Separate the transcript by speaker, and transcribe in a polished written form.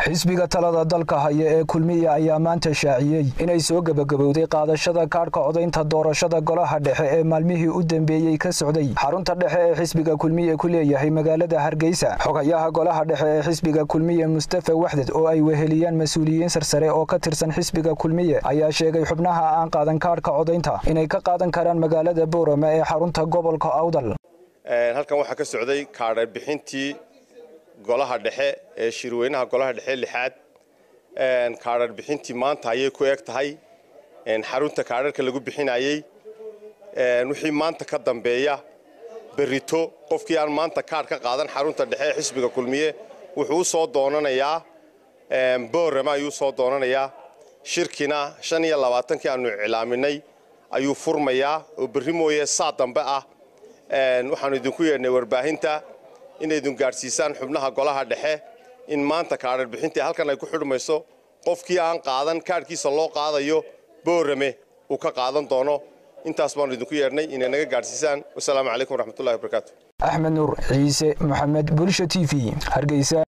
Speaker 1: Xisbiga talada dalka haya ee Kulmiye ayaa maanta shaaciyey inay soo gabagabowday qaadashada kaadhka codaynta doorashada golaha dhexe ee maalmihii u dambeeyey ka socday xarunta dhexe ee xisbiga Kulmiye ku leeyahay magaalada Hargeysa. Xogayaha golaha dhexe ee xisbiga Kulmiye Mustafa Waxdad oo ay weheliyaan mas-uuliyiin sarsare oo ka tirsan xisbiga Kulmiye ayaa sheegay xubnaha aan qaadan kaadhka codaynta inay ka qaadan karaan magaalada Boorama ee xarunta gobolka Awdal.
Speaker 2: Halkan waxaa ka socday kaadh bixintii golaha dhexe ee shirweynaha golaha dhexe lixaad. Kaadhar bixintii maanta ayay ku eg tahay xarunta kaadharka lagu bixinayay. Wixii maanta ka dambeeya berrito, qofkii aan maanta kaadh ka qaadan xarunta dhexe ee xisbiga Kulmiye wuxuu u soo doonanayaa Boorama ayuu soo doonanayaa. Shirkina 25-kii aanu iclaaminay ayuu furmayaa oo berri mooye saa dambe ah. Waxaanu idinku yeedhnay warbaahinta inaydun gaadhsiisaan xubnaha golaha dhexe in maanta kaadhar bixintii halkan ay ku xidhmayso, qofkii aan qaadan kaadhkiisa loo qaadayo Boorame uu ka qaadan doono. Intaas baanu idinku yeedhnay inay naga gaadhsiisaan. Wasalaamu calaykum waraxmatullahi wabarakaatu.
Speaker 1: Axmed Nuur Ciise Maxamed, Bulsha TV, Hargeysa.